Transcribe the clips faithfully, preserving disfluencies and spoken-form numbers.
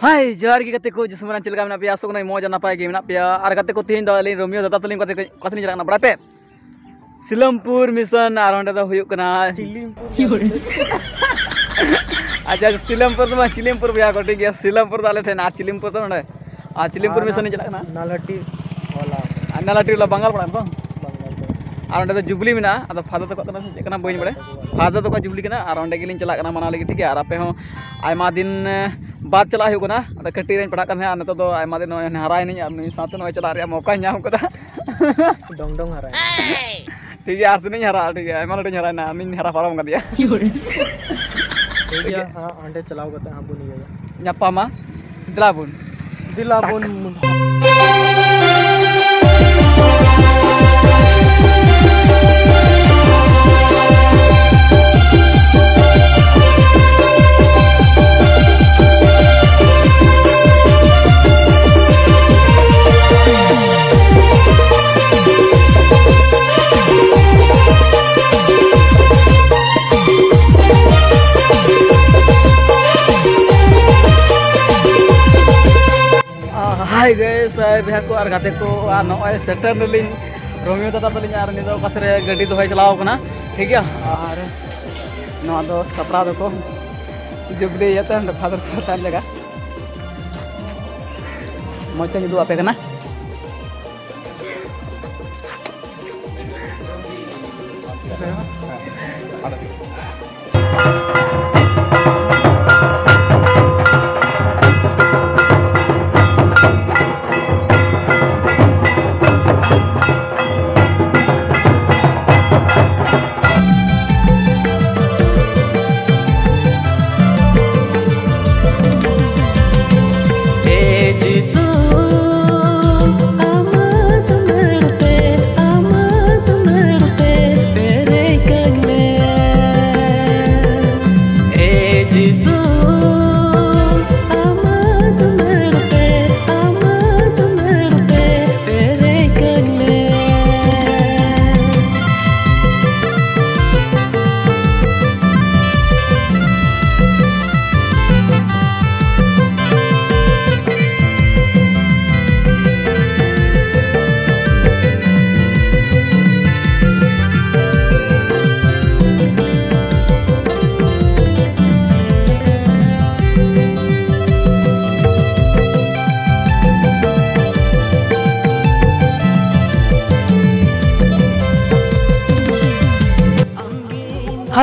ᱦᱟᱭ, ᱡᱚᱦᱟᱨ ᱜᱮ ᱜᱟᱛᱮ ᱠᱚ, ᱡᱤᱥᱩ ᱢᱟᱨᱟᱝ ᱪᱮᱫ ᱞᱮᱠᱟ ᱢᱮᱱᱟᱜ ᱯᱮᱭᱟ? ᱟᱥᱚᱜ ᱠᱟᱹᱱᱟᱹᱧ ᱢᱚᱡᱽ ᱟᱨ ᱱᱟᱯᱟᱭ ᱜᱮ ᱢᱮᱱᱟᱜ ᱯᱮᱭᱟ᱾ ᱟᱨ ᱜᱟᱛᱮ ᱠᱚ, ᱛᱮᱦᱮᱧ ᱫᱚ ᱟᱹᱞᱤᱧ ᱨᱳᱢᱤᱭᱳ ᱫᱟᱫᱟ ᱛᱟᱹᱞᱤᱧ ᱜᱟᱛᱮ ᱠᱚ, ᱚᱠᱟ ᱛᱮᱞᱤᱧ ᱪᱟᱞᱟᱜ ᱠᱟᱱᱟ ᱵᱟᱲᱟᱭ ᱯᱮ? ᱥᱤᱞᱟᱢᱯᱩᱨ ᱢᱤᱥᱚᱱ, ᱟᱨ ᱚᱸᱰᱮ ᱫᱚ ᱦᱩᱭᱩᱜ ᱠᱟᱱᱟ ᱪᱤᱞᱤᱢᱯᱩᱨ᱾ ᱟᱪᱪᱷᱟ, ᱥᱤᱞᱟᱢᱯᱩᱨ ᱫᱚ ᱵᱟᱝ, ᱪᱤᱞᱤᱢᱯᱩᱨ ᱵᱚᱭᱦᱟ ᱠᱚ, ᱴᱷᱤᱠ ᱜᱮᱭᱟ᱾ ᱥᱤᱞᱟᱢᱯᱩᱨ ᱫᱚ ᱟᱞᱮ ᱴᱷᱮᱱ, ᱟᱨ ᱪᱤᱞᱤᱢᱯᱩᱨ ᱫᱚ ᱱᱚᱰᱮ᱾ ᱟᱨ ᱪᱤᱞᱤᱢᱯᱩᱨ ᱟᱨ ᱢᱤᱥᱚᱱ ᱤᱧ ᱪᱟᱞᱟᱜ ᱠᱟᱱᱟ᱾ ᱱᱟᱞᱦᱟᱴᱤ ᱵᱟᱞᱟ᱾ ᱟᱨ ᱱᱟᱞᱦᱟᱴᱤ ᱵᱟᱞᱟ ᱵᱟᱝᱜᱟᱞ ᱯᱟᱲᱟ ᱨᱮ ᱛᱚ? ᱵᱟᱝᱜᱟᱞ ᱯᱟᱲᱟ᱾ ᱟᱨ ᱚᱸᱰᱮ ᱫᱚ ᱡᱩᱵᱽᱞᱤ ᱢᱮᱱᱟᱜᱼᱟ, ᱟᱫᱚ ᱯᱷᱟᱫᱟᱨ ᱛᱟᱠᱚᱣᱟᱜ ᱠᱟᱱᱟ ᱥᱮ ᱪᱮᱫ ᱠᱟᱱᱟ, ᱵᱟᱹᱧ ᱵᱟᱲᱟᱭᱟ᱾ ᱯᱷᱟᱫᱟᱨ ᱛᱟᱠᱚᱣᱟᱜ ᱡᱩᱵᱽᱞᱤ ᱠᱟᱱᱟ, ᱟᱨ ᱚᱸᱰᱮ ᱜᱮᱞᱤᱧ ᱪᱟᱞᱟᱜ ᱠᱟᱱᱟ ᱢᱟᱱᱟᱣ ᱞᱟᱹᱜᱤᱫ, ᱴᱷᱤᱠ ᱜᱮᱭᱟ᱾ ᱟᱨ ᱟᱯᱮ ᱦᱚᱸ ᱟᱭᱢᱟ ᱫᱤᱱ, ᱮ, ᱵᱟᱫ ᱪᱟᱞᱟᱜ ᱦᱩᱭᱩᱜ ᱠᱟᱱᱟ᱾ ᱟᱫᱚ ᱠᱟᱹᱴᱤᱡ ᱨᱮᱧ ᱯᱟᱲᱦᱟᱜ ᱠᱟᱱ ᱛᱟᱦᱮᱸᱫ, ᱟᱨ ᱱᱤᱛᱚᱜ ᱫᱚ ᱟᱭᱢᱟ ᱫᱤᱱ ᱱᱚᱜᱼᱚᱭ ᱦᱟᱨᱟᱭᱮᱱᱟᱹᱧ, ᱟᱨ ᱱᱩᱭ ᱥᱟᱶᱛᱮ ᱱᱚᱜᱼᱚᱭ ᱪᱟᱞᱟᱜ ᱨᱮᱭᱟᱜ ᱢᱚᱠᱟᱧ ᱧᱟᱢ ᱠᱟᱫᱟ᱾ ᱰᱚᱝ ᱰᱚᱝ ᱦᱟᱨᱟᱭᱮᱱᱟ᱾ ᱴᱷᱤᱠ ᱜᱮᱭᱟ, ᱟᱨ ᱛᱤᱱᱟᱹᱜ ᱤᱧ ᱦᱟᱨᱟᱜᱼᱟ, ᱴᱷᱤᱠ ᱜᱮᱭᱟ, ᱟᱭᱢᱟ ᱞᱟᱹᱴᱩᱧ ᱦᱟᱨᱟᱭᱮᱱᱟ, ᱟᱨ ᱱᱤᱧ ᱦᱟᱨᱟ ᱯᱟᱨᱚᱢ ᱠᱟᱫᱮᱭᱟ᱾ ᱴᱷᱤᱠ ᱜᱮᱭᱟ, ᱦᱟᱸᱜ ᱦᱟᱸᱰᱮ ᱪᱟᱞᱟᱣ ᱠᱟᱛᱮ ᱦᱟᱸᱜ ᱵᱚᱱ ᱤᱭᱟᱹᱭᱟ᱾ ᱧᱟᱯᱟᱢᱟ᱾ ᱫᱮᱞᱟ ᱵᱚᱱ᱾ ᱫᱮᱞᱟ ᱵᱚᱱ᱾ ᱦᱟᱭ ᱜᱟᱭᱥ, ᱵᱚᱭᱦᱟ ᱠᱚ ᱟᱨ ᱜᱟᱛᱮ ᱠᱚ, ᱟᱨ ᱱᱚᱜᱼᱚᱭ ᱥᱮᱴᱮᱨ ᱱᱟᱞᱤᱧ ᱨᱳᱢᱤᱭᱳ ᱫᱟᱫᱟ ᱛᱟᱹᱞᱤᱧ, ᱟᱨ ᱩᱱᱤ ᱫᱚ ᱚᱠᱟ ᱥᱮᱫ ᱨᱮ ᱜᱟᱹᱰᱤ ᱫᱚᱦᱚᱭ ᱪᱟᱞᱟᱣ ᱠᱟᱱᱟ, ᱴᱷᱤᱠ ᱜᱮᱭᱟ᱾ ᱟᱨ ᱱᱚᱣᱟ ᱫᱚ ᱥᱟᱯᱲᱟᱣ ᱫᱚᱠᱚ ᱡᱩᱵᱽᱞᱤ ᱤᱭᱟᱹᱛᱮ ᱚᱸᱰᱮ ᱯᱷᱟᱫᱟᱨ ᱠᱚ ᱛᱟᱦᱮᱱ ᱡᱟᱭᱜᱟ᱾ ᱢᱚᱡᱽ ᱛᱮᱧ ᱩᱫᱩᱜ ᱟᱯᱮ ᱠᱟᱱᱟ᱾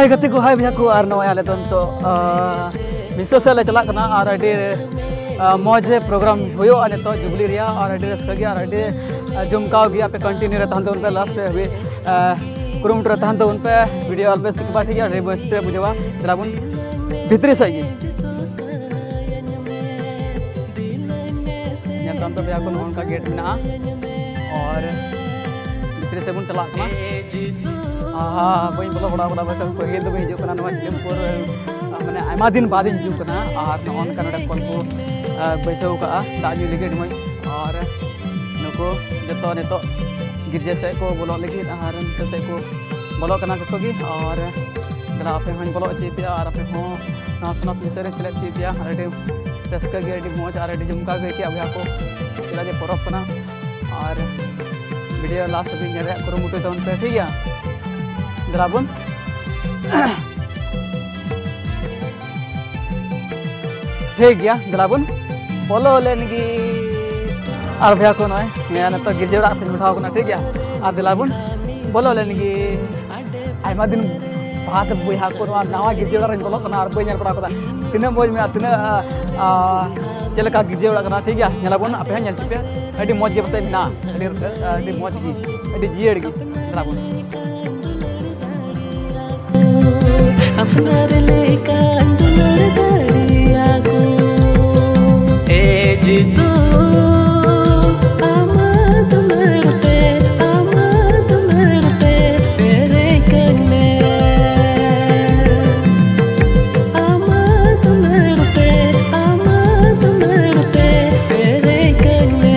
ᱦᱮᱸ ᱜᱟᱛᱮ ᱠᱚ, ᱦᱟᱭ ᱵᱚᱭᱦᱟ ᱠᱚ, ᱟᱨ ᱱᱚᱜᱼᱚᱭ ᱟᱞᱮ ᱫᱚ ᱱᱤᱛᱚᱜ, ᱟᱸ, ᱢᱤᱥᱳ ᱥᱮᱫ ᱞᱮ ᱪᱟᱞᱟᱜ ᱠᱟᱱᱟ ᱟᱨ ᱟᱹᱰᱤ, ᱟᱸ, ᱢᱚᱡᱽ ᱯᱨᱳᱜᱨᱟᱢ ᱦᱩᱭᱩᱜᱼᱟ ᱱᱤᱛᱚᱜ ᱡᱩᱵᱽᱞᱤ ᱨᱮᱭᱟᱜ ᱟᱨ ᱟᱹᱰᱤ ᱨᱟᱹᱥᱠᱟᱹ ᱜᱮ ᱟᱨ ᱟᱹᱰᱤ, ᱟᱸ, ᱡᱚᱢᱠᱟᱣ ᱜᱮ᱾ ᱟᱯᱮ continue ᱨᱮ ᱛᱟᱦᱮᱱ ᱛᱟᱵᱚᱱ ᱯᱮ, last ᱦᱟᱹᱵᱤᱡ, ᱟᱸ, ᱠᱩᱨᱩᱢᱩᱴᱩ ᱨᱮ ᱛᱟᱦᱮᱱ ᱛᱟᱵᱚᱱ ᱯᱮ᱾ ᱵᱷᱤᱰᱤᱭᱳ ᱟᱞᱚ ᱯᱮ skip ᱟ, ᱴᱷᱤᱠ ᱜᱮᱭᱟ? ᱟᱹᱰᱤ ᱢᱚᱡᱽ ᱯᱮ ᱵᱩᱡᱷᱟᱹᱣᱟ᱾ ᱪᱟᱞᱟᱜ ᱵᱚᱱ ᱵᱷᱤᱛᱨᱤ ᱥᱮᱫ ᱜᱮ᱾ ᱧᱮᱞ ᱛᱟᱢ ᱛᱚ ᱵᱚᱭᱦᱟ ᱠᱚ, ᱱᱚᱜᱼᱚ ᱱᱚᱝᱠᱟ ᱜᱮᱴ ᱢᱮᱱᱟᱜᱼᱟ ᱟᱨ ᱵᱷᱤᱛᱨᱤ ᱥᱮᱫ ᱵᱚᱱ ᱪᱟᱞᱟᱜ ᱠᱟᱱᱟ᱾ ᱟᱦᱟ, ᱵᱟᱹᱧ ᱵᱚᱞᱚ ᱵᱟᱲᱟ ᱠᱟᱱᱟ, ᱵᱟᱠᱷᱟᱱ ᱯᱟᱹᱦᱤᱞ ᱫᱚ ᱵᱟᱹᱧ ᱦᱤᱡᱩᱜ ᱠᱟᱱᱟ ᱱᱚᱣᱟ ᱪᱤᱞᱤᱢᱯᱩᱨ, ᱢᱟᱱᱮ ᱟᱭᱢᱟ ᱫᱤᱱ ᱵᱟᱫ ᱤᱧ ᱦᱤᱡᱩᱜ ᱠᱟᱱᱟ᱾ ᱟᱨ ᱱᱚᱜᱼᱚ ᱱᱚᱝᱠᱟ ᱱᱚᱰᱮ ᱠᱚᱞ ᱠᱚ, ᱟᱨ, ᱵᱟᱹᱭᱥᱟᱹᱣ ᱠᱟᱜᱼᱟ ᱫᱟᱜ ᱧᱩ ᱞᱟᱹᱜᱤᱫ ᱟᱹᱰᱤ ᱢᱚᱡᱽ᱾ ᱟᱨ ᱱᱩᱠᱩ ᱡᱚᱛᱚ ᱱᱤᱛᱚᱜ ᱜᱤᱨᱡᱟᱹ ᱥᱮᱫ ᱠᱚ ᱵᱚᱞᱚᱜ ᱞᱟᱹᱜᱤᱫ ᱟᱨ ᱱᱤᱛᱚᱜ ᱥᱮᱫ ᱠᱚ ᱵᱚᱞᱚᱜ ᱠᱟᱱᱟ ᱡᱚᱛᱚ ᱜᱮ᱾ ᱟᱨ ᱫᱮᱞᱟ ᱟᱯᱮ ᱦᱚᱸᱧ ᱵᱚᱞᱚ ᱦᱚᱪᱚᱭᱮᱫ ᱯᱮᱭᱟ ᱟᱨ ᱟᱯᱮ ᱦᱚᱸ ᱱᱚᱣᱟ ᱥᱚᱱᱟᱛ ᱵᱤᱥᱚᱭ ᱨᱮ ᱥᱮᱞᱮᱫ ᱦᱚᱪᱚᱭᱮᱫ ᱯᱮᱭᱟ᱾ ᱟᱨ ᱟᱹᱰᱤ ᱨᱟᱹᱥᱠᱟᱹ ᱜᱮ, ᱟᱹᱰᱤ ᱢᱚᱡᱽ ᱟᱨ ᱟᱹᱰᱤ ᱡᱚᱢᱠᱟᱣ ᱜᱮ ᱟᱹᱭᱠᱟᱹᱜᱼᱟ ᱵᱚᱭᱦᱟ ᱠᱚ, ᱪᱮᱫᱟᱜ ᱡᱮ ᱯᱚᱨᱚᱵᱽ ᱠᱟᱱᱟ᱾ ᱟᱨ ᱵᱷᱤᱰᱤᱭᱳ ᱞᱟᱥᱴ ᱦᱟᱹᱵᱤᱡ ᱧᱮᱞ ᱨᱮᱭᱟᱜ ᱠᱩᱨᱩᱢᱩᱴᱩᱭ ᱛᱟᱵᱚᱱ ᱯᱮ, ᱴᱷᱤᱠ ᱜᱮᱭᱟ? ᱫᱮᱞᱟ ᱵᱚᱱ᱾ ᱴᱷᱤᱠ ᱜᱮᱭᱟ, ᱫᱮᱞᱟ ᱵᱚᱱ ᱵᱚᱞᱚ ᱞᱮᱱ ᱜᱮ᱾ ᱟᱨ ᱵᱚᱭᱦᱟ ᱠᱚ, ᱱᱚᱜᱼᱚᱭ, ᱦᱮᱸ, ᱱᱤᱛᱚᱜ ᱜᱤᱨᱡᱟᱹ ᱚᱲᱟᱜ ᱥᱮᱫ ᱢᱚᱴᱟᱣ ᱠᱟᱱᱟ, ᱴᱷᱤᱠ ᱜᱮᱭᱟ? ᱟᱨ ᱫᱮᱞᱟ ᱵᱚᱱ ᱵᱚᱞᱚ ᱞᱮᱱ ᱜᱮ᱾ ᱟᱭᱢᱟ ᱫᱤᱱ ᱵᱟᱫ ᱵᱚᱭᱦᱟ ᱠᱚ ᱱᱚᱣᱟ ᱱᱟᱣᱟ ᱜᱤᱨᱡᱟᱹ ᱚᱲᱟᱜ ᱨᱮᱧ ᱵᱚᱞᱚᱜ ᱠᱟᱱᱟ ᱟᱨ ᱵᱟᱹᱧ ᱧᱮᱞ ᱵᱟᱲᱟ ᱠᱟᱫᱟ᱾ ᱛᱤᱱᱟᱹᱜ ᱢᱚᱡᱽ ᱢᱮᱱᱟᱜᱼᱟ, ᱛᱤᱱᱟᱹᱜ, ᱟ, ᱟ, ᱪᱮᱫ ᱞᱮᱠᱟ ᱜᱤᱨᱡᱟᱹ ᱚᱲᱟᱜ ᱠᱟᱱᱟ, ᱴᱷᱤᱠ ᱜᱮᱭᱟ? ᱧᱮᱞᱟᱵᱚᱱ, ᱟᱯᱮ ᱦᱚᱸ ᱧᱮᱞ ᱦᱚᱪᱚ ᱯᱮ᱾ ᱟᱹᱰᱤ ᱢᱚᱡᱽ ᱜᱮ ᱯᱟᱥᱮᱡ ᱢᱮᱱᱟᱜᱼᱟ, ᱟᱹᱰᱤ, ᱟᱹᱰᱤ ᱢᱚᱡᱽ ᱜᱮ, ᱟᱹᱰᱤ ᱡᱤᱭᱟᱹᱲ ᱜᱮ᱾ ᱫᱮᱞᱟ ᱵᱚᱱ᱾ ᱟᱯᱱᱟᱨ ᱞᱮᱠᱟᱧ ᱫᱩᱞᱟᱹᱲ ᱫᱟᱲᱮᱭᱟᱠᱚ᱾ ᱮ ᱡᱤᱥᱩ, ᱟᱢᱟᱜ ᱫᱩᱞᱟᱹᱲ ᱛᱮ, ᱟᱢᱟᱜ ᱫᱩᱞᱟᱹᱲ ᱛᱮ ᱯᱮᱨᱮᱡ ᱠᱟᱹᱧ ᱢᱮ᱾ ᱟᱢᱟᱜ ᱫᱩᱞᱟᱹᱲ ᱛᱮ, ᱟᱢᱟᱜ ᱫᱩᱞᱟᱹᱲ ᱛᱮ ᱯᱮᱨᱮᱡ ᱠᱟᱹᱧ ᱢᱮ᱾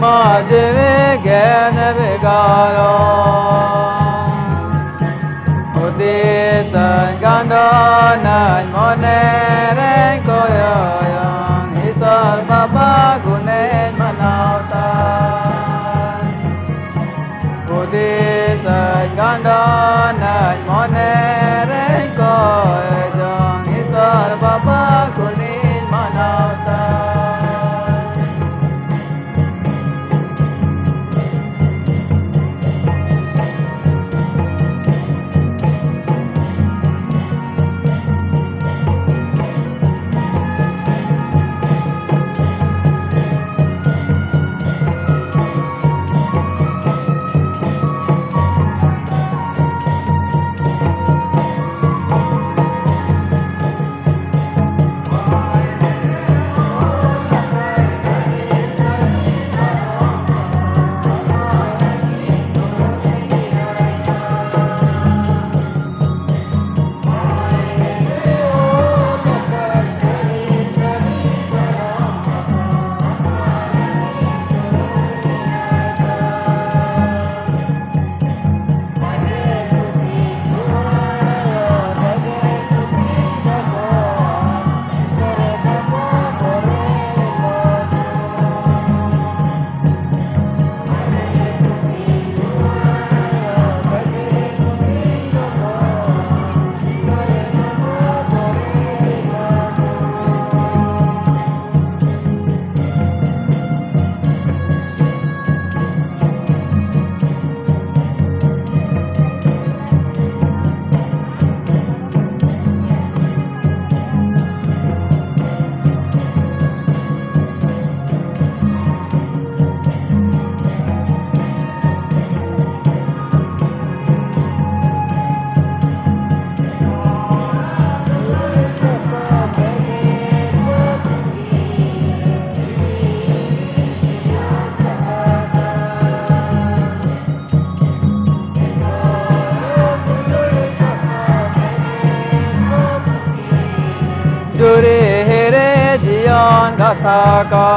ᱢᱟ ᱡᱤᱣᱤ ᱜᱮ ᱵᱷᱮᱜᱟᱨᱚᱜ᱾ ᱦᱩᱫᱤᱥᱟᱹᱧ ᱜᱟᱸᱰᱚᱱᱟᱹᱧ ᱢᱚᱱᱮ ᱨᱮᱧ ᱠᱚᱭᱚᱜ ᱤᱥᱚᱨ ᱵᱟᱵᱟ ᱜᱩᱱᱮᱧ ᱢᱟᱱᱟᱣ ᱛᱟᱭ᱾ ᱦᱩᱫᱤᱥᱟᱹᱧ ᱜᱟᱸᱰᱚᱱᱟᱹᱧ ᱢᱚᱱᱮ ᱨᱮᱧ ᱠᱚᱭᱚᱜ ᱤᱥᱚᱨ ᱵᱟᱵᱟ ᱜᱩᱱᱮᱧ ᱢᱟᱱᱟᱣ ᱛᱟᱭ᱾ ᱡᱩᱨᱤ ᱨᱮ ᱡᱤᱭᱚᱱ ᱜᱟᱛᱷᱟ ᱠᱚ᱾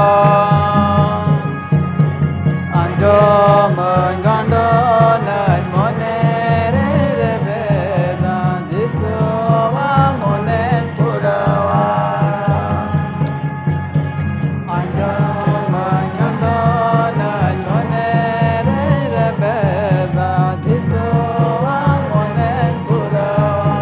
ᱟᱸᱡᱚᱢᱟᱹᱧ ᱜᱟᱸᱰᱚᱱᱟᱹᱧ ᱢᱚᱱᱮ ᱨᱮ ᱨᱮᱵᱮᱫᱟ, ᱫᱤᱥᱩᱣᱟᱜ ᱢᱚᱱᱮᱧ ᱯᱩᱨᱟᱹᱣᱟ᱾ ᱟᱸᱡᱚᱢᱟᱹᱧ ᱜᱟᱸᱰᱚᱱᱟᱹᱧ ᱢᱚᱱᱮ ᱨᱮ ᱨᱮᱵᱮᱫᱟ, ᱫᱤᱥᱩᱣᱟᱜ ᱢᱚᱱᱮᱧ ᱯᱩᱨᱟᱹᱣᱟ᱾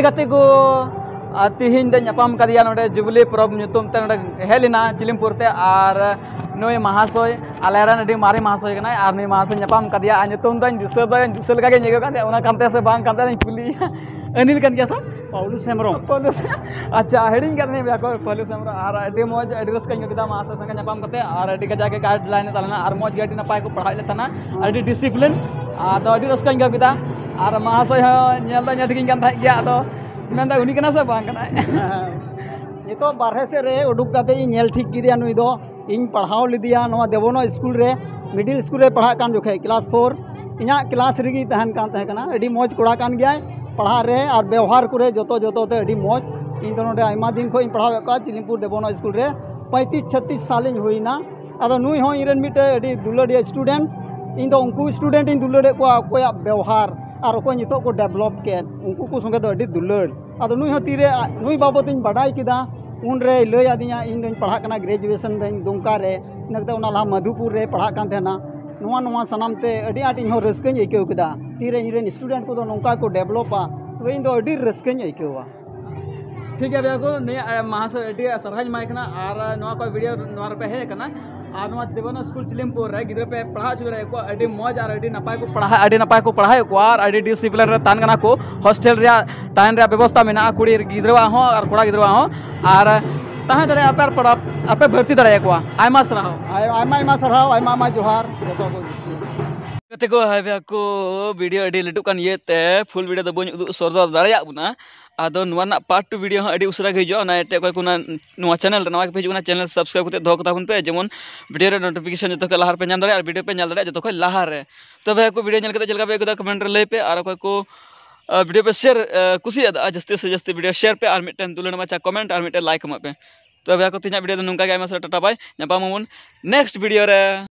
ᱜᱟᱛᱮ ᱠᱚ, ᱟᱨ ᱛᱤᱦᱤᱧ ᱫᱚ ᱧᱟᱯᱟᱢ ᱠᱟᱫᱮᱭᱟ ᱱᱚᱰᱮ ᱡᱩᱵᱤᱞᱤ ᱯᱚᱨᱚᱵᱽ ᱧᱩᱛᱩᱢ ᱛᱮ ᱱᱚᱰᱮ ᱦᱮᱡ ᱞᱮᱱᱟ ᱪᱤᱞᱤᱢᱯᱩᱨ ᱛᱮ᱾ ᱟᱨ ᱱᱩᱭ ᱢᱟᱦᱟᱥᱚᱭ ᱟᱞᱮ ᱨᱮᱱ ᱟᱹᱰᱤ ᱢᱟᱨᱮ ᱢᱟᱦᱟᱥᱚᱭ ᱠᱟᱱᱟᱭ᱾ ᱟᱨ ᱱᱩᱭ ᱢᱟᱦᱟᱥᱚᱭ ᱧᱟᱯᱟᱢ ᱠᱟᱫᱮᱭᱟ, ᱟᱨ ᱧᱩᱛᱩᱢ ᱫᱚᱧ ᱫᱤᱥᱟᱹ ᱫᱚᱧ ᱫᱤᱥᱟᱹ ᱞᱮᱠᱟ ᱜᱮᱧ ᱟᱹᱭᱠᱟᱹᱣ ᱠᱟᱱ ᱛᱟᱭᱟ, ᱚᱱᱟ ᱠᱟᱱ ᱛᱟᱭᱟ ᱥᱮ ᱵᱟᱝ ᱠᱟᱱ ᱛᱟᱭᱟ ᱠᱩᱞᱤᱭᱮᱭᱟ᱾ ᱟᱹᱱᱤᱞ ᱠᱟᱱ ᱜᱮᱭᱟ ᱥᱮ? ᱯᱟᱹᱣᱞᱩᱥ ᱦᱮᱢᱵᱨᱚᱢ᱾ ᱯᱟᱹᱣᱞᱩᱥ᱾ ᱟᱪᱪᱷᱟ, ᱦᱤᱲᱤᱧ ᱠᱟᱫ ᱞᱤᱧ ᱵᱚᱭᱦᱟ ᱠᱚ, ᱯᱟᱹᱣᱞᱩᱥ ᱦᱮᱢᱵᱨᱚᱢ᱾ ᱟᱨ ᱟᱹᱰᱤ ᱢᱚᱡᱽ, ᱟᱹᱰᱤ ᱨᱟᱹᱥᱠᱟᱹᱧ ᱟᱹᱭᱠᱟᱹᱣ ᱠᱮᱫᱟ ᱢᱟᱦᱟᱥᱚᱭ ᱥᱚᱸᱜᱮ ᱧᱟᱯᱟᱢ ᱠᱟᱛᱮ᱾ ᱟᱨ ᱟᱹᱰᱤ ᱠᱟᱡᱟᱠ ᱜᱮ ᱜᱟᱭᱤᱰ ᱞᱟᱭᱤᱱ ᱮ ᱛᱟᱦᱮᱸ ᱞᱮᱱᱟ, ᱟᱨ ᱢᱚᱡᱽ ᱜᱮ ᱟᱹᱰᱤ ᱱᱟᱯᱟᱭ ᱠᱚ ᱯᱟᱲᱦᱟᱣᱮᱫ ᱞᱮ ᱛᱟᱦᱮᱱᱟ, ᱟᱹᱰᱤ ᱰᱤᱥᱤᱯᱞᱤᱱ᱾ ᱟᱫᱚ ᱟᱹᱰᱤ ᱨᱟᱹᱥᱠᱟᱹᱧ ᱟᱹᱭᱠᱟᱹᱣ ᱠᱮᱫᱟ᱾ ᱟᱨ ᱢᱟᱦᱟᱥᱚᱭ ᱦᱚᱸ ᱧᱮᱞ ᱫᱚ ᱧᱮᱞ ᱴᱷᱤᱠᱤᱧ ᱠᱟᱱ ᱛᱟᱦᱮᱸᱫ ᱜᱮᱭᱟ, ᱟᱫᱚ ᱢᱮᱱᱫᱟ ᱩᱱᱤ ᱠᱟᱱᱟ ᱥᱮ ᱵᱟᱝ ᱠᱟᱱᱟᱭ? ᱱᱤᱛᱚᱜ ᱵᱟᱨᱦᱮ ᱥᱮᱫ ᱨᱮ ᱩᱰᱩᱠ ᱠᱟᱛᱮ ᱤᱧ ᱧᱮᱞ ᱴᱷᱤᱠ ᱠᱮᱫᱮᱭᱟ ᱱᱩᱭ ᱫᱚ᱾ ᱤᱧ ᱯᱟᱲᱦᱟᱣ ᱞᱮᱫᱮᱭᱟ ᱱᱚᱣᱟ ᱫᱮᱵᱚᱱᱚ ᱥᱠᱩᱞ ᱨᱮ, ᱢᱤᱰᱤᱞ ᱥᱠᱩᱞ ᱨᱮ ᱯᱟᱲᱦᱟᱜ ᱠᱟᱱ ᱡᱚᱠᱷᱮᱡ, ᱠᱞᱟᱥ ᱯᱷᱳᱨ, ᱤᱧᱟᱹᱜ ᱠᱞᱟᱥ ᱨᱮᱜᱮᱭ ᱛᱟᱦᱮᱱ ᱠᱟᱱ ᱛᱟᱦᱮᱸ ᱠᱟᱱᱟ᱾ ᱟᱹᱰᱤ ᱢᱚᱡᱽ ᱠᱚᱲᱟ ᱠᱟᱱ ᱜᱮᱭᱟᱭ, ᱯᱟᱲᱦᱟᱜ ᱨᱮ ᱟᱨ ᱵᱮᱣᱦᱟᱨ ᱠᱚᱨᱮ ᱡᱚᱛᱚ, ᱡᱚᱛᱚ ᱛᱮ ᱟᱹᱰᱤ ᱢᱚᱡᱽ᱾ ᱤᱧ ᱫᱚ ᱱᱚᱰᱮ ᱟᱭᱢᱟ ᱫᱤᱱ ᱠᱷᱚᱱ ᱤᱧ ᱯᱟᱲᱦᱟᱣᱮᱫ ᱠᱚᱣᱟ ᱪᱤᱞᱤᱢᱯᱩᱨ ᱫᱮᱵᱚᱱᱚ ᱥᱠᱩᱞ ᱨᱮ, ᱯᱚᱸᱭᱛᱨᱤᱥ ᱪᱷᱟᱛᱛᱨᱤᱥ ᱥᱟᱞᱤᱧ ᱦᱩᱭᱱᱟ᱾ ᱟᱫᱚ ᱱᱩᱭ ᱦᱚᱸ ᱤᱧᱨᱮᱱ ᱢᱤᱫᱴᱮᱡ ᱟᱹᱰᱤ ᱫᱩᱞᱟᱹᱲᱤᱭᱟᱹ ᱥᱴᱩᱰᱮᱱᱴ᱾ ᱤᱧ ᱫᱚ ᱩᱱᱠᱩ ᱥᱴᱩᱰᱮᱱᱴ ᱤᱧ ᱫᱩᱞᱟᱹᱲᱮᱫ ᱠᱚᱣᱟ, ᱚᱠᱚᱭᱟᱜ ᱵᱮᱣᱦᱟᱨ ᱟᱨ ᱚᱠᱚᱭ ᱱᱤᱛᱚᱜ ᱠᱚ ᱰᱮᱵᱷᱞᱚᱯ ᱠᱮᱫ, ᱩᱱᱠᱩ ᱠᱚ ᱥᱚᱸᱜᱮ ᱫᱚ ᱟᱹᱰᱤ ᱫᱩᱞᱟᱹᱲ᱾ ᱟᱫᱚ ᱱᱩᱭ ᱦᱚᱸ ᱛᱤᱨᱮ ᱱᱩᱭ ᱵᱟᱵᱚᱛ ᱤᱧ ᱵᱟᱰᱟᱭ ᱠᱮᱫᱟ, ᱩᱱᱨᱮᱭ ᱞᱟᱹᱭ ᱟᱹᱫᱤᱧᱟ, "ᱤᱧ ᱫᱚᱧ ᱯᱟᱲᱦᱟᱜ ᱠᱟᱱᱟ, ᱜᱨᱮᱡᱩᱭᱮᱥᱚᱱ ᱫᱟᱹᱧ ᱫᱩᱢᱠᱟ ᱨᱮ, ᱤᱱᱟᱹ ᱠᱟᱛᱮ ᱚᱱᱟ ᱞᱟᱦᱟ ᱢᱟᱫᱷᱩᱯᱩᱨ ᱨᱮ ᱯᱟᱲᱦᱟᱜ ᱠᱟᱱ ᱛᱟᱦᱮᱱᱟ, ᱱᱚᱣᱟ ᱱᱚᱣᱟ ᱥᱟᱱᱟᱢ ᱛᱮ ᱟᱹᱰᱤ ᱟᱸᱴ ᱤᱧ ᱦᱚᱸ ᱨᱟᱹᱥᱠᱟᱹᱧ ᱟᱹᱭᱠᱟᱹᱣ ᱠᱮᱫᱟ᱾ ᱛᱤᱨᱮ ᱤᱧᱨᱮᱱ ᱥᱴᱩᱰᱮᱱᱴ ᱠᱚᱫᱚ ᱱᱚᱝᱠᱟ ᱠᱚ ᱰᱮᱵᱷᱞᱚᱯᱟ, ᱛᱚᱵᱮ ᱤᱧ ᱫᱚ ᱟᱹᱰᱤ ᱨᱟᱹᱥᱠᱟᱹᱧ ᱟᱹᱭᱠᱟᱹᱣᱟ᱾" ᱴᱷᱤᱠ ᱜᱮᱭᱟ ᱵᱚᱭᱦᱟ ᱠᱚ, ᱱᱤᱭᱟᱹ, ᱮ, ᱢᱟᱦᱟᱥᱚᱭ ᱟᱹᱰᱤ ᱥᱟᱨᱦᱟᱣᱤᱧ ᱮᱢᱟᱭ ᱠᱟᱱᱟ᱾ ᱟᱨ ᱱᱚᱣᱟ ᱠᱚ ᱵᱷᱤᱰᱤᱭᱳ ᱱᱚᱣᱟ ᱨᱮᱯᱮ ᱦᱮᱡ ᱟᱠᱟᱱᱟ, ᱟᱨ ᱱᱚᱣᱟ ᱫᱮᱵᱚᱱᱟ ᱥᱠᱩᱞ ᱪᱤᱞᱤᱢᱯᱩᱨ ᱨᱮ ᱜᱤᱫᱽᱨᱟᱹ ᱯᱮ ᱯᱟᱲᱦᱟᱣ ᱦᱚᱪᱚ ᱫᱟᱲᱮᱭᱟᱠᱚᱣᱟ, ᱟᱹᱰᱤ ᱢᱚᱡᱽ ᱟᱨ ᱟᱹᱰᱤ ᱱᱟᱯᱟᱭ ᱠᱚ ᱯᱟᱲᱦᱟᱣ, ᱟᱹᱰᱤ ᱱᱟᱯᱟᱭ ᱠᱚ ᱯᱟᱲᱦᱟᱣᱮᱫ ᱠᱚᱣᱟ ᱟᱨ ᱟᱹᱰᱤ ᱰᱤᱥᱤᱯᱞᱤᱱ ᱨᱮ ᱛᱟᱦᱮᱱ ᱠᱟᱱᱟ ᱠᱚ᱾ ᱦᱳᱥᱴᱮᱞ ᱨᱮᱭᱟᱜ ᱛᱟᱦᱮᱱ ᱨᱮᱭᱟᱜ ᱵᱮᱵᱚᱥᱛᱷᱟ ᱢᱮᱱᱟᱜᱼᱟ, ᱠᱩᱲᱤ ᱜᱤᱫᱽᱨᱟᱹᱣᱟᱜ ᱦᱚᱸ ᱟᱨ ᱠᱚᱲᱟ ᱜᱤᱫᱽᱨᱟᱹᱣᱟᱜ ᱦᱚᱸ᱾ ᱟᱨ ᱛᱟᱦᱮᱸ ᱫᱟᱲᱮᱭᱟᱜᱼᱟ ᱟᱯᱮ ᱟᱨ ᱯᱟᱲᱦᱟᱣ, ᱟᱯᱮ ᱵᱷᱚᱨᱛᱤ ᱫᱟᱲᱮᱭᱟᱠᱚᱣᱟ᱾ ᱟᱭᱢᱟ ᱥᱟᱨᱦᱟᱣ᱾ ᱟᱭ-, ᱟᱭᱢᱟ, ᱟᱭᱢᱟ ᱥᱟᱨᱦᱟᱣ, ᱟᱭᱢᱟ, ᱟᱭᱢᱟ ᱡᱚᱦᱟᱨ ᱡᱚᱛᱚ ᱠᱚ᱾ ᱜᱟᱛᱮ ᱠᱚ, ᱦᱟᱭ ᱵᱚᱭᱦᱟ ᱠᱚ, ᱵᱷᱤᱰᱤᱭᱳ ᱟᱹᱰᱤ ᱞᱟᱹᱴᱩᱜ ᱠᱟᱱ ᱤᱭᱟᱹᱛᱮ ᱯᱷᱩᱞ ᱵᱷᱤᱰᱤᱭᱳ ᱫᱚ ᱵᱟᱹᱧ ᱩᱫᱩᱜ ᱥᱚᱫᱚᱨ ᱫᱟᱲᱮᱭᱟᱜ ᱵᱚᱱᱟ᱾ ᱟᱫᱚ ᱱᱚᱣᱟ ᱨᱮᱱᱟᱜ ᱯᱟᱨᱴ ᱴᱩ ᱵᱷᱤᱰᱤᱭᱳ ᱦᱚᱸ ᱟᱹᱰᱤ ᱩᱥᱟᱹᱨᱟ ᱜᱮ ᱦᱤᱡᱩᱜᱼᱟ᱾ ᱚᱱᱟ ᱤᱭᱟᱹᱛᱮ ᱚᱠᱚᱭ ᱠᱚ ᱚᱱᱟ, ᱱᱚᱣᱟ ᱪᱮᱱᱮᱞ ᱨᱮ ᱱᱟᱣᱟ ᱜᱮᱯᱮ ᱦᱤᱡᱩᱜ ᱠᱟᱱᱟ, ᱪᱮᱱᱮᱞ ᱥᱟᱵᱥᱠᱨᱟᱭᱤᱵ ᱠᱟᱛᱮ ᱫᱚᱦᱚ ᱠᱟᱛᱟ ᱵᱚᱱ ᱯᱮ, ᱡᱮᱢᱚᱱ ᱵᱷᱤᱰᱤᱭᱳ ᱨᱮ ᱱᱳᱴᱤᱯᱷᱤᱠᱮᱥᱚᱱ ᱡᱚᱛᱚ ᱠᱷᱚᱱ ᱞᱟᱦᱟ ᱨᱮᱯᱮ ᱧᱟᱢ ᱫᱟᱲᱮᱭᱟᱜᱼᱟ ᱟᱨ ᱵᱷᱤᱰᱤᱭᱳ ᱯᱮ ᱧᱮᱞ ᱫᱟᱲᱮᱭᱟᱜᱼᱟ ᱡᱚᱛᱚ ᱠᱷᱚᱱ ᱞᱟᱦᱟ ᱨᱮ᱾ ᱛᱚᱵᱮ ᱠᱚ ᱵᱷᱤᱰᱤᱭᱳ ᱧᱮᱞ ᱠᱟᱛᱮ ᱪᱮᱫ ᱞᱮᱠᱟ ᱯᱮ ᱟᱹᱭᱠᱟᱹᱣ ᱫᱟ, ᱠᱚᱢᱮᱱᱴ ᱨᱮ ᱞᱟᱹᱭ ᱯᱮ, ᱟᱨ ᱚᱠᱚᱭ ᱠᱚ, ᱟ, ᱵᱷᱤᱰᱤᱭᱳ ᱯᱮ ᱥᱮᱭᱟᱨ, ᱟ, ᱠᱩᱥᱤᱭᱟᱫᱟ, ᱡᱟᱹᱥᱛᱤ ᱥᱮ ᱡᱟᱹᱥᱛᱤ ᱵᱷᱤᱰᱤᱭᱳ ᱥᱮᱭᱟᱨ ᱯᱮ, ᱟᱨ ᱢᱤᱫᱴᱮᱱ ᱫᱩᱞᱟᱹᱲ ᱢᱟᱪᱷᱟ ᱠᱚᱢᱮᱱᱴ ᱟᱨ ᱢᱤᱫᱴᱮᱱ ᱞᱟᱭᱤᱠ ᱮᱢᱟᱜ ᱯᱮ᱾ ᱛᱚᱵᱮ ᱵᱚᱭᱦᱟ ᱠᱚ, ᱛᱮᱦᱮᱧᱟᱜ ᱵᱷᱤᱰᱤᱭᱳ ᱫᱚ ᱱᱚᱝᱠᱟ ᱜᱮ, ᱟᱭᱢᱟ ᱥᱟᱨᱦᱟᱣ, ᱴᱟᱴᱟ ᱵᱟᱭ, ᱧᱟᱯᱟᱢ ᱟᱵᱚᱱ ᱱᱮᱠᱥᱴ ᱵᱷᱤᱰᱤᱭᱳ ᱨᱮ᱾